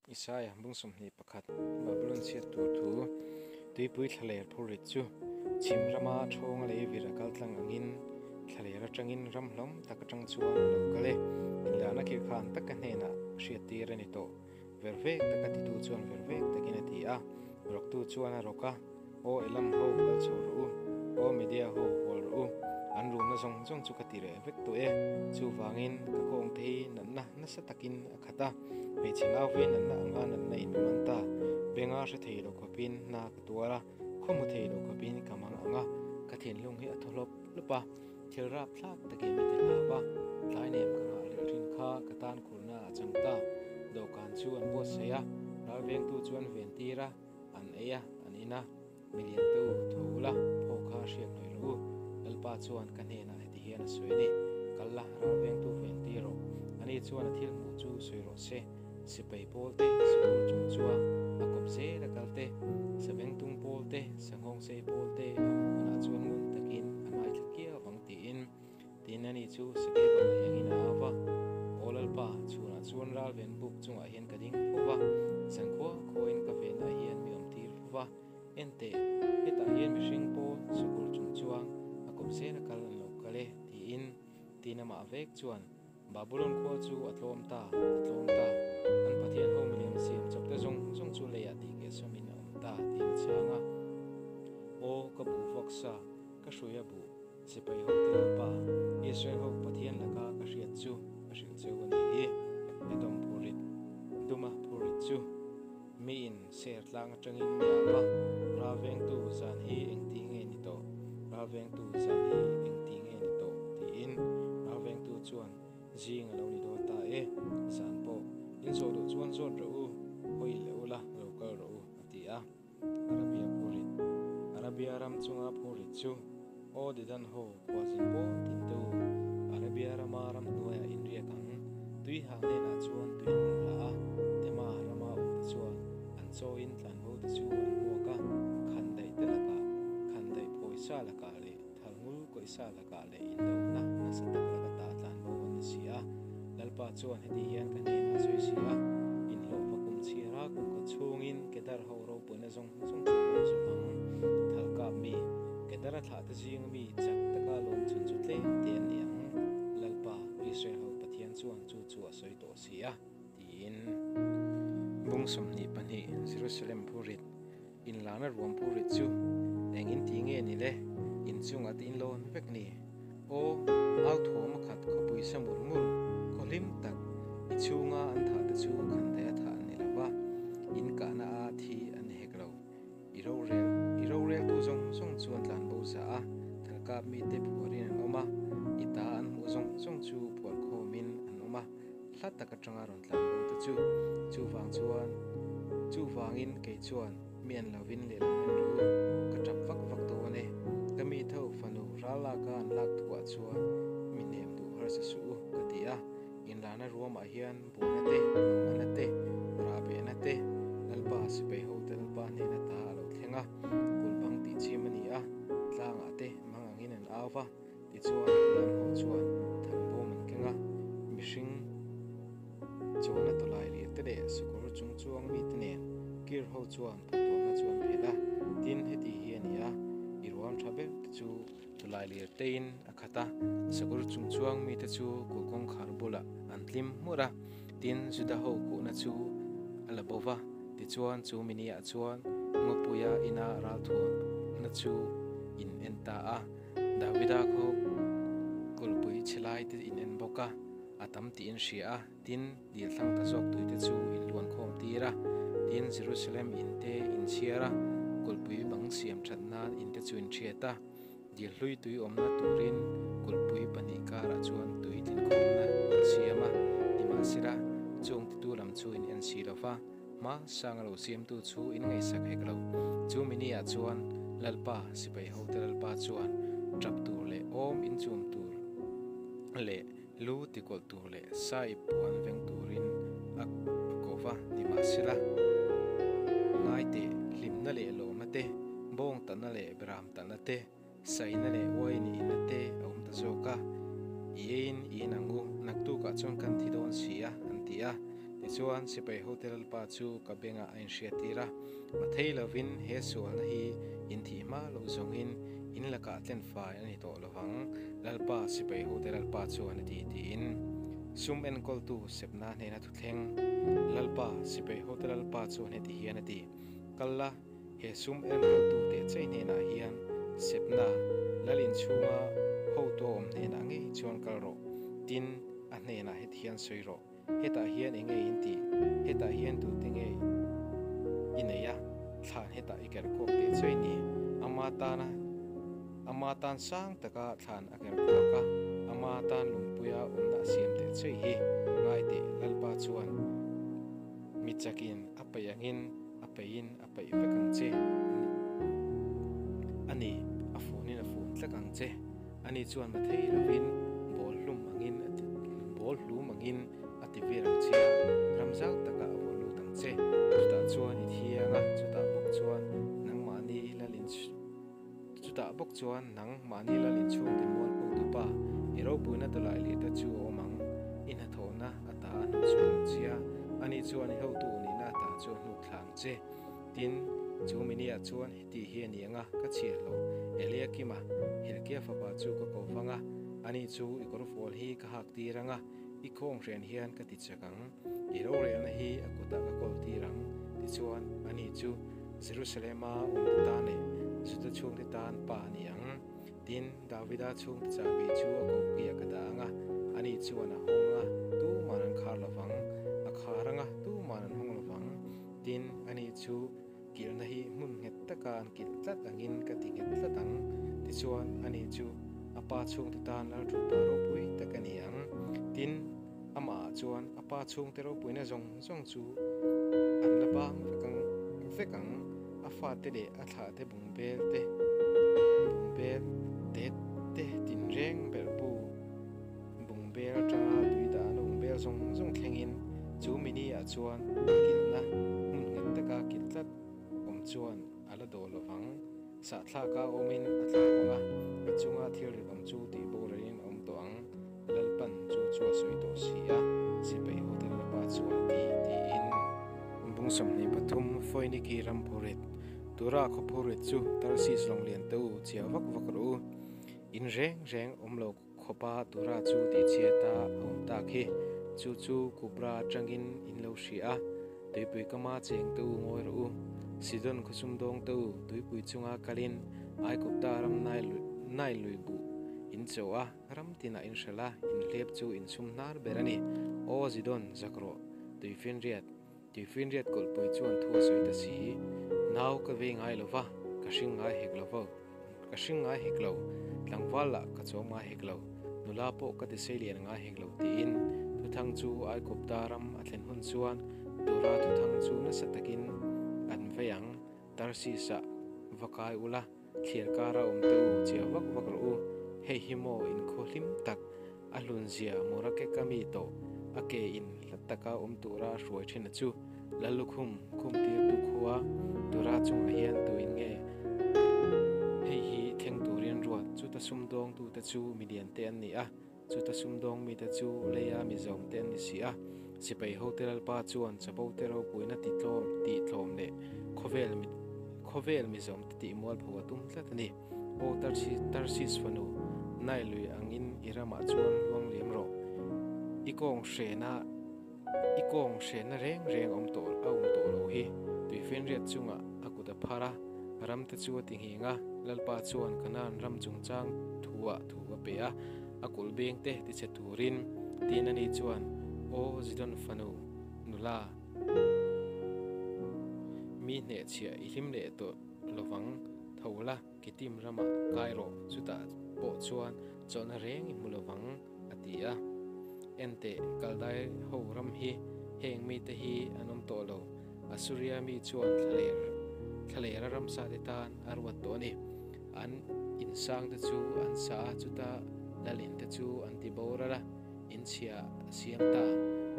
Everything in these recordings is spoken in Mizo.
Isaia bung 21 Babylon chhiat tur thu tuipui thlaler phurrit chu chhim rama thawnga lei vir a kal tlang angin thlaler atangin ram hlawm tak atang chuan a lo kal e. Inlahna khirkhan taka hnenah hriattir a ni tawh. Vervek taka titu chuan vervek takin a ti a, rawktu chuan a rawk a, Aw Elam ho, kal chho rawh u, aw Media ho, hual rawh u, an rumna zawng zawng chu ka ti reh vek tawh e. Chuvangin ka kawngte hi natna nasa takin a khat a, hmeichhe nau vei natna anga natna in mi man ta. Benga hre thei lo khawpin hna ka tuar a, khaw hmu thei lo khawpin ka mang ang a, ka thinlung hi a thaw hlawp hlawp a, thil rap thlak takin mi ti hlauh a, tlai nem ka nghah leh rin kha ka tan khurna a chang ta. Dawhkan chu an buatsaih a, ralvengtu chu an ventir a, an ei a, an in a, Milian te u, tho ula, phaw kha hriat hnawih rawh u. Lalpa chuan ka hnenah heti hian a sawi a ni, Kal la, ralvengtu ventir rawh. Ani chuan a thil hmuh chu sawi rawh se. Sipai pawl te, sikul chung chuang a kawp zel a kal te, savengtung pawl te, sanghawngsei pawl te a hmuh hunah chuan ngun takin a ngaithla kiau vang tiin. Tin, ani chu sakei bang leh engin a au va, Aw Lalpa, chhunah chuan ral ven buk chungah hian ka ding fo va, zankhua khawiin ka venah hian mi awm tir fo va. En teh, hetah hian mihring pawl sikul chung chuang a kawp zel a kal an lo kal e, tiin. Tin, amah vek chuan, Babulon khua chu a tlawm ta, a tlawm ta, an Pathian ho milem siam chawp te zawng zawng chu leiah tih keh sawmin a awm ta, tiin a chhang a. Aw, ka buh vak sa, ka hrui a buh. Sipai hote Lalpa, Israel ho Pathian laka ka hriat chu ka hrilh cheu a nih hi. Edom phurit, Duma phurit chu miin ser tlang atangin mi a va, Ralvengtu zan hi engti nge ni tawh? Ralvengtu zan hi engti nge ni tawh? tiin Ralvengtu chuan zing a lo ni dawn ta e, zan pawh in zawh duh chuan zawt rawh u, hawi leh ula lo kal rawh u a ti a. Arabia phurit, Arabia ram chunga phurit chu Aw Dedan ho khuazin pawl tin te u, Arabia rama ramhnuaiah in riak ang. Tui hang hnenah chuan tui an rawn la a, Tema rama awmte chuan an chawiin tlanbo te chu an hmuak a, khandaih te lakah, khandaih phawisa lakah leh thalngul kawihsa lakah leh indona nasa tak laka ta tlanbo an ni si a. Lalpa chuan heti hian ka hnenah a sawi si a, Inhlawhfa kum chhiara kum khat chhungin Kedar ho ropuina zawng zawng chu a bo zo vang. Thal kap mi, Kedara thlahte zinga mi chak taka lawm chhun chu tlem te an ni ang. Lalpa, Israel ho Pathian chuan chu chu a sawi tawh si a, tiin. Bung 22, Jerusalem phurit, Inlana ruam phurit chu eng in ti nge ni le? Inchungah te in lawn vek ni. Aw, au thawm a khat khawpui sa mur mur, khaw hlim tak, i chhunga an thah te chu khandaih a thah an ni lo va, in kahna a thi an ni hek lo. I rorel, i roreltu zawng zawng chu an tlan bo za a, thalkap mite phuarin an awm a, i ta an hmuh zawng zawng chu phuar khawmin an awm a, hla tak atanga rawn tlan bo te chu. Chuvang chuan, chuvangin kei chuan mi an lovin lehlam en rawh u, ka tap vak vak dawn e. Ka mi tho fanu ral laka an lak thuah chuan mi hnem duh harsa suh u, ka ti a. Inrana ruamah hian buaina te, manghana te, rahbehna te, Lalpa sipai hote Lalpa hnena ta a lo thleng a, kulh bang tih chim a ni a, tlangah te mang angin an au va. Tichuan, lam ho chuan thangbawm an keng a, mihring chuan a tawlai lir te leh sakawr chung chuang mite nen kir ho chuan phutuamna chu an phelh a. Tin, heti hi a ni a, i ruam tha ber te chu tawlai lir tein a khat a, sakawr chung chuang mite chu kulh kawngkhar bulah an tlim hmur a. Tin, Juda ho kuhna chu a la bo va, tichuan chu miniah chuan ngawpuia ina ralthuamna chu in en ta a. Davida khaw kulhpui chhe lai te in en bawk a, a tam tih in hria a, tin, dil thlang ta zawk tui te chu in luan khawm tir a, tin, Jerusalem in te in chhiar a, kulhpui bang siam that nan in te chu in hriat a, dil hlui tui awmna turin kulhpui pahnih karah chuan tui tlin khawmna in siam a, nimahsela, chung titu lam chu in en si lo va. Hma sanga lo siamtu chu in ngaihsak hek lo. Chu mini ah chuan Lalpa, sipai hote Lalpa chuan tap tur leh awm inchum tur leh lu tikawlh tur leh sa ip puan veng turin a ko va nimahsela, ngai teh, hlimna leh lawmna te, bawng tahna leh beram tahna te, Saina leh uain i inna te a awm ta zawk a, i eiin i in ang u, naktukah chuan kan thi dawn si a, an ti a. Tichuan, sipai hote Lalpa chu ka bengah a inhriattir a, Mathei lovin he sualna hi in thih hma loh zawngin in lakah tlenfai a ni tawh lovang, Lalpa, sipai hote Lalpa chuan a ti, tiin sum enkawltu Sebna hnena thuthleng, Lalpa, sipai hote Lalpa chuan heti hian a ti, Kal la, He sum enkawltu teh chei hnenah hian Sebna, lal inchhunga hotu a awm hnenah ngei chuan kal rawh. Tin, a hnenah heti hian sawi rawh, Hetah hian eng nge in tih? Hetah hian tute nge i nei a? Thlan hetah i ker kuak teh chei ni. Ama tana Ama tan sang taka thlan a ker kuak a, ama tan lungpuia awmna a siam teh chei hi ngai teh Lalpa chuan mi chakin a peih angin A peihin a peih vek ang che a ni, a funin a fun tlek ang che. Ani chuan ma thei lovin ball hlum angin a ti, ball hlum angin a ti vel ang che a, ram zau takah a vawrh lut ang che. Chutah chuan i thiang a, chutah bawk chuan nangmahni lal in, chutah bawk chuan nangmahni lal inchhung ti mual pawh tupa i ropuina tawlai leh te chu a awm ang. I hnathawhna a ta a hnuk chhuak ang che a, ani chuan i hotu nihna a ta chu a hnuk thla ang che. Tin, chu miniah chuan heti hi a ni ang a, ka chhiah lo, Eliakima, Hilkia fapa chu ka ko vang a, ani chu i kawrfual hi ka hak tir ang a, i khawng hren hian ka ti chak ang, i rorelna hi a kutah ka kawl tir ang, tichuan ani chu Jerusalema awmte tan leh Juda chhungte tan pa a ni ang. Tin, Davida chhungte chahbi chu a kokiah ka dah ang a, ani chuan a hawng a, tuman an khar lo vang, a khar ang a, tuman an hawng lo vang. Tin, ani chu kilhna hi hmun nghet taka an kilh tlat angin ka ti nghet tlat ang. Tichuan, ani chu a pa chhungte tan lalthupa ropui tak a ni ang. Tin, amahah chuan a pa chhungte ropuina zawng zawng chu an la bang vek ang vek ang, a fate leh a thlahte bungbel te, bungbel te te tinreng berhbu bungbel atanga tui dahna bungbel zawng zawng thlengin chu mini ah chuan kilhna hmun nghet taka kilh tlat awm chuan a la daw lovang. Sahthlaka awmin a tla vang a, a chunga thil rit awm chu tih boralin a awm tawh ang. Lalpan chu chu a sawi tawh si a, sipai hote Lalpa chuan ti tiin. Bung 23 Foiniki ram phurit, Tura khaw phurit chu Tarsis lawng lian te u chhia vak vak rawh u. In reng reng awm lo khawpa Tura chu tihchhiat a a awm tak hi. Chu chu Kupra atangin in lo hria a, tuipui kama cheng te u ngawi rawh u. Sidon khaw sumdawng te u tuipui chunga kalin Aikupta ram Nile lui buh in cho a. Ram tinah in hralh a, inhlep chu in chhum hnar ber a ni. Aw Zidon, zak rawh, Tuifinriat, Tuifinriat kawlhpui chuan thu a sawi ta si. Nau ka vei ngai lo va, ka hring ngai hek lo vo, ka hring ngai hek lo, tlangval lah ka chawm ngai hek lo, nula pawh ka tisei lian ngai hek lo tiin thuthang chu Aikupta ram a thlen hun chuan Tura thuthang chu nasa takin an vei ang. Tarsis-ah va kai ula, thliar kara awm te u chiah vak vak rawh u. Hei hi maw inkhaw hlim tak, a hlun zia Morakeka mi tawh, a ke in hlat taka awm tura a hruai thin a chu. Lallukhum khum tirtu khua Tura chungah hian tuin nge hei hi thleng turin ruat? Chuta sumdawngtute chu milian te an ni a. Chuta sumdawng mite chu leia mi zawmte an ni si a, sipai hote Lalpa chuan chapote ropuina titlawm tihtlawm leh khawvel mi khawvel mi zawmte tih mualpho a tum tlat a ni. Aw Tarsis Tarsis fanu, Nile lui angin i ramah chuan luang liam rawh. I kawng hrena i kawng hrena reng reng awm tawh a awm tawh lo hi. Tuifinriat chungah a kut a phar a, ramte chu a ti nghing a, Lalpa chuan Kanaan ram chungchang thuah thu a pe a. A kulh beng te tichhe turin tin ani chuan, Aw Zidon fanu, nula, mi hnehchhiah i hlim leh tawh lovang, tho la, Kitim ramah kai rawh, chutah pawh chuan chawlhna reng i hmu lovang, a ti a. Enteh, Kaldai ho ram hi heng mite hi an awm tawh lo, Assuria mi chuan thlaler thlalera ramsa te tan a ruat tawh a ni. An insang te chu an sa a, chuta lalin te chu an ti boral a, in chhia a siam ta.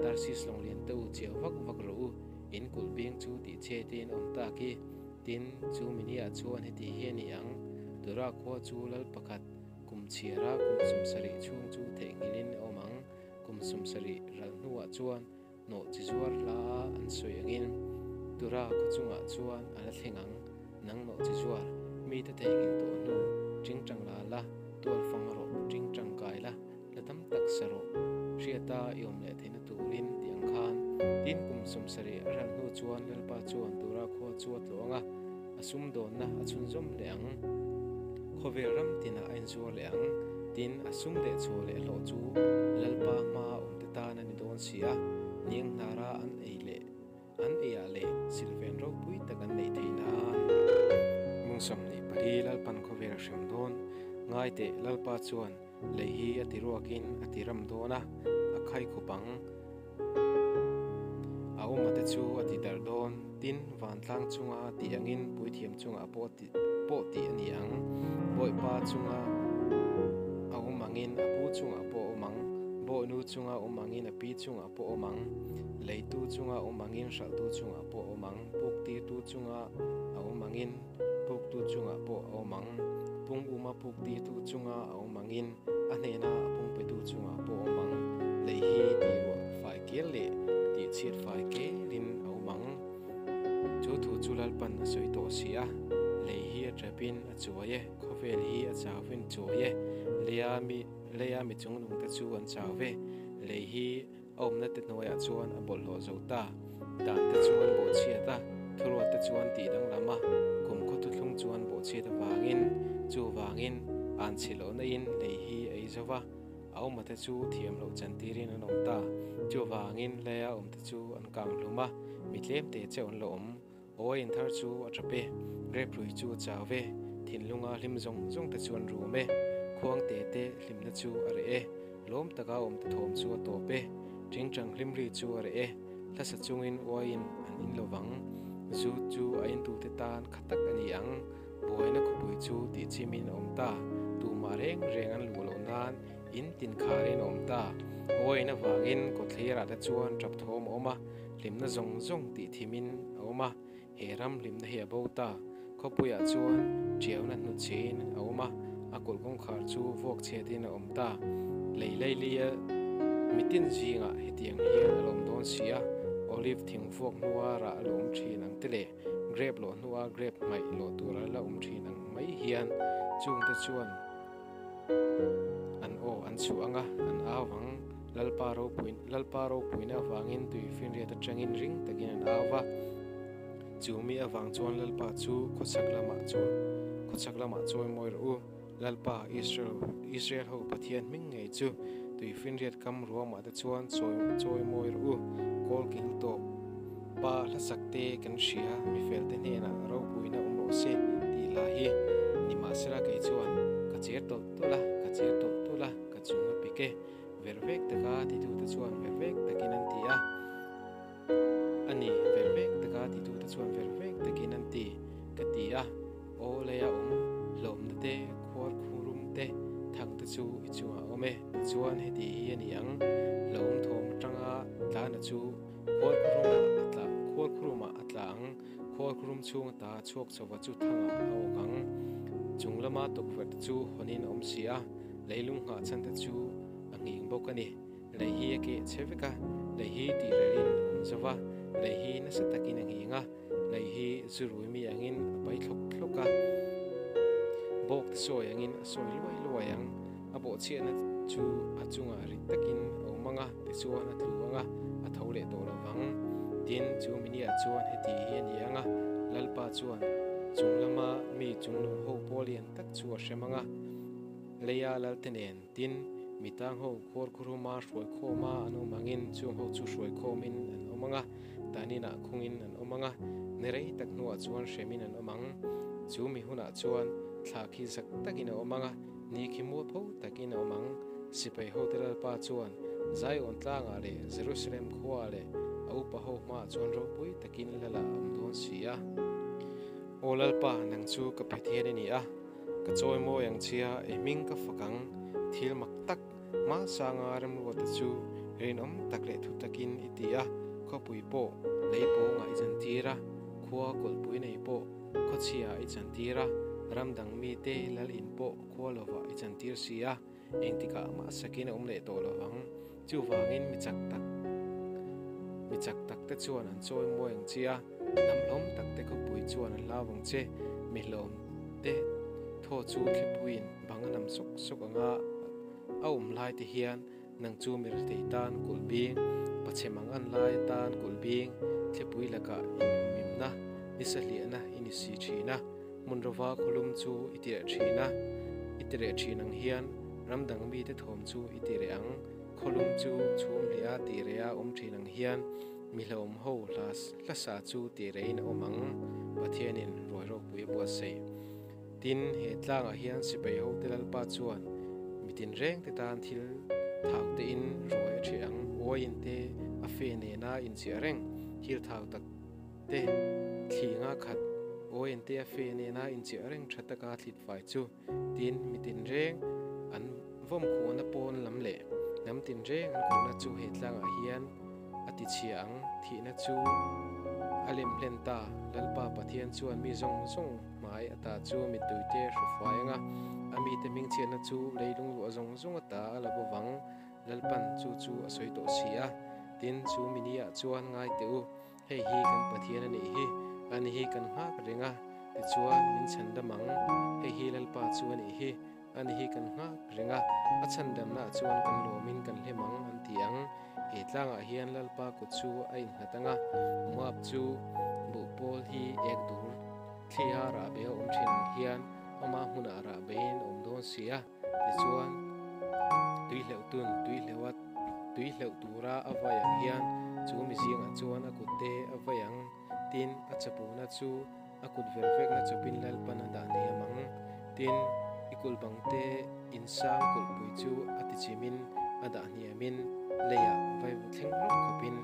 Tarsis lawng lian te u chiah vak vak rawh u, in kulh bing chu tih che te in awm tak hi. Tin, chu miniah chuan heti hi a ni ang, Tura khua chu lal pakhat kum chhiara kum 70 chhung chu theihnghilhin a awm ang, kum 70 ral hnuah chuan. Nawhchizuar hla an sawi angin Tura khaw chungah chuan a la thleng ang. Nang nawhchizuar, mite theihnghilh tawh hnu, ṭingṭang la la, tual fang rawh, ṭingṭang kai la, hla tam tak sa rawh, hriata i awm leh theihna turin tih ang khan. Tin, kum 70 a ral hnu chuan Lalpa chuan Tura khua chu a tlawh ang a, a sumdawnna a chhunzawm leh ang. Khawvel ram tinah a inzuar leh ang. Tin, a sum leh chhuah leh hlawh chu Lalpa hmaa awmte tan a ni dawn si a, hniang hnara an ei leh an eiah leh silhfen ropui tak an neih theih nan. Mung 24 Lalpan khawvel a hrem dawn. Ngai teh, Lalpa chuan lei hi a ti ruakin a ti ram dawn a, a khai khup ang. A awma te chu a ti darh dawn. Tin, vantlang chunga tih angin puithiam chungah pawh pawh tih a ni ang. Bawipa chunga a awm angin a pu chungah pawh a awm ang. Bawhnu chunga awm angin a pi chungah pawh a awm ang. Leitu chunga awm angin hralhtu chungah pawh a awm ang. Puktirtu chunga a awm angin puktu chungah pawh a awm ang. Pung uma puktirtu chunga a awm angin a hnena a pung petu chungah pawh a awm ang. Lei hi tihruah fai kel leh tihchhiat fai kelin a awm ang. Chu thu chu Lalpan a sawi tawh si a, lei hi a ṭepin a chuai e, khawvel hi a chauvin chuai e, leia mi leia mi chungnungte chu an chau ve, lei hi a awmna te hnuaiah chuan a bawlhhlawh zo ta, dan te chu an bawhchhiat a, thuruat te chu an tih danglam a, kum khaw thuthlung chu an bawhchhiat avangin, chuvangin an chhi lohna in lei hi a ei zo va. A awmate chu thiam loh chantirin an awm ta. Chuvangin leia awmte chu an kang hlum a, mi tlemte chauh an la awm. Uain thar chu a tap e, grape hrui chu a chau ve, thinlunga hlim zawng zawngte chu an rum e, khuangte te hlimna chu a reh e, lawm taka awmte thawm chu a tawp e, tingtang hlim ri chu a reh e, hlasa chungin uain an in lo vang. Zu chu a intute tan kha tak a ni ang. Buaina khawpui chu tihchimin a awm ta, tumah reng reng an luh loh nan in tin kharin a awm ta. Uain avangin kawtthlerah te chuan tap thawm a awm a, hlimna zawng zawng tihthimin a awm a, he ram hlimna hi a bo ta. Khawpuiah chuan tiauna hnutchhiin a awm a, a kulh kawngkhar chu vuak chhiatin a awm ta. Lei lailia mitin zingah hetiang hian a la awm dawn si a, olive thing vuak hnua rah a la awm thin ang te leh. Grape lawh hnua grape hmaih lawh tur a la awm thin ang mai hian chungte chuan an aw an chhuah ang a, an au ang. Lalpa ropui Lalpa ropuina avangin tui finriat atangin ring takin an au va. Chu mi avang chuan Lalpa chu khawchhak lamah chuan khawchhak lamah chawi mawi rawh u. Lalpa, Israel Israel ho Pathian hming ngei chu tui finriat kam ruamah te chuan chawi chawi mawi rawh u. Kawl kil tawp pa hlasak te kan hria, mifel te hnenah ropuina awm rawh se tih hla hi nimahsela kei chuan ka cher tawlh tawlh a, ka cher tawlh tawlh a, ka chung a pik e. Ver vek taka titute chuan ver vek takin an ti a. A ni, ver vek taka titute chuan ver vek takin an ti, ka ti a. Aw leia awm hlawmna te, khuar khurum te, thang te chu i chungah a awm e. Tichuan heti hi a ni ang, hlawm thawm atanga tlana chu khuar khurumah a tla, khuar khurumah a tla ang, khuar khurum chhung ata chhuak chhova chu thangah a awk ang. Chung lama tukverh te chu hawnin a awm si a, leilung nghah chhan te chu a nghing bawk a ni. Lei hi a keh chhe vek a, lei hi tih relin a awm zo va, lei hi nasa takin a nghing a. Lei hi zu rui mi angin a pai thlawk thlawk a, bawk te sawi angin a sawi luai luai ang. A bawhchhiahna chu a chungah rit takin a awm ang a, tichuan a tlu ang a, a tho leh tawh lo vang. Tin, chu miniah chuan heti hi a ni ang a, Lalpa chuan chung lama mi chungnung ho pawl lian tak chu a hrem ang a, leia lalte nen, tin, mi tang ho khuar khuruma hruai khawma an awm angin chung ho chu hruai khawmin an awm ang a. Taninah khungin an awm ang a, ni rei tak hnuah chuan hremin an awm ang. Chu mi hunah chuan thla khi zak takin a awm ang a, ni khi mualpho takin a awm ang. Sipai hote Lalpa chuan Zion tlangah leh Jerusalem khuaah leh a upa ho hmaah chuan ropui takin Lala a awm dawn si a. Aw Lalpa, nang chu ka Pathian i ni a, ka chawi mawi ang chia, i hming ka fak ang, thil mak tak, Hmasanga remruata chu rinawm tak leh thu takin i ti a, khawpui pawh lei pawngah i chantir a, khua kawlhpui nei pawh khawchhiaah i chantir a, ram dang mite lal in pawh khua lovah i chantir si a, engtikah mah sakin a awm leh tawh lovang. Chuvangin mi chak tak. Mi chak takte chuan an chawi mawi ang che a, hnam hlawm takte khawpui chuan an hlau ang che. Mi hlawmte thaw chu thlipuiin bang a nam sawk sawk ang a, a awm lai te hian nang chu mi rethei tan kulh bing, pachhe mang an lai atan kulh bing, thlipui lakah inhumhimna, nisa hliahna i ni si thin a. Hmun rova khawlum chu i tireh thin a, i tireh thin ang hian ram dang mite thawm chu i tireh ang. Khawlum chu chhum hliah a tireh a awm thin ang hian mi hlauhawm ho hla hlasa chu tirehin a awm ang, Pathianin ruai ropui a buatsaih. Tin, he tlangah hian sipai hote Lalpa chuan mi tinrengte tan thil thau tein ruai a ṭheh ang, uaiin te a fe nena inchiah reng thil thau tak te thlinga khat uaiin te a fe nena inchiah reng ṭha taka thlit fai chu. Tin, mi tinreng an vawm khuhna pawn lam leh hnam tinreng an khuhna chu he tlangah hian a ti chhia ang. Thihna chu a lem hlen ta. Lalpa Pathian chuan mi zawng zawng hmai ata chu mittuite hru fai ang a, a mite hmingchhiatna chu leilung luah zawng zawng ata a la bawvang. Lalpan chu chu a sawi tawh si a. Tin, chu mini-ah chuan ngai teh u. Hei hi kan Pathian a nih hi, ani hi kan nghak reng a, tichuan min chhandam ang. Hei hi Lalpa chu a nih hi, ani hi kan nghak reng a, a chhandamnaah chuan kan lawmin kan hlem ang, an ti ang. He tlangah hian Lalpa kut chu a innghat ang a, Moab chu buhpawl hi ek dur thliha rahbeh a awm thin ang hian ama hmunah rahbehin a awm dawn si a. Tichuan, tui hleuh tun tui hleuh a tui hleuh tura a vai ang hian chu mi zingah chuan a kut te a vai ang. Tin, a chapuna chu a kut ver vekna chawpin Lalpan a dah hniam ang. Tin, i kulh bang te insang kulhpui chu a tichimin a dah hniamin leiah vaivu thleng rawk khawpin.